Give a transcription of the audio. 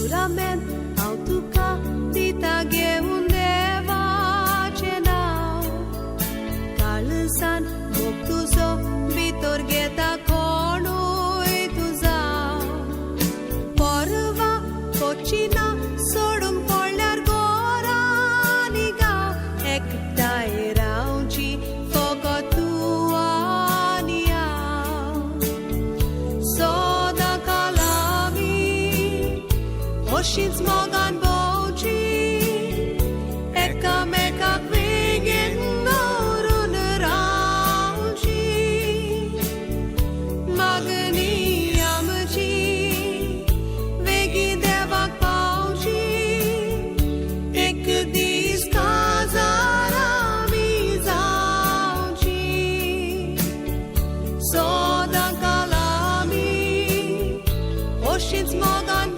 जुरामेंत हांव तुका दिता घेवन देवाचें नांव. काळसान मोग तुजो भितर घेता कोणूय तुजा. परवा कोचिना सोडून पडल्यार गोरानी गांव. एकठांय रावची फकत तूं आनी हांव. सदां कालामी अशीच मोगान भोंवची, एकामेकाक वेगेन दवरून रावची. मागणी आमची वेगीं देवाक पावची, एक दीस काजार आमी जावची. सदां कालामी अशीच मोगान.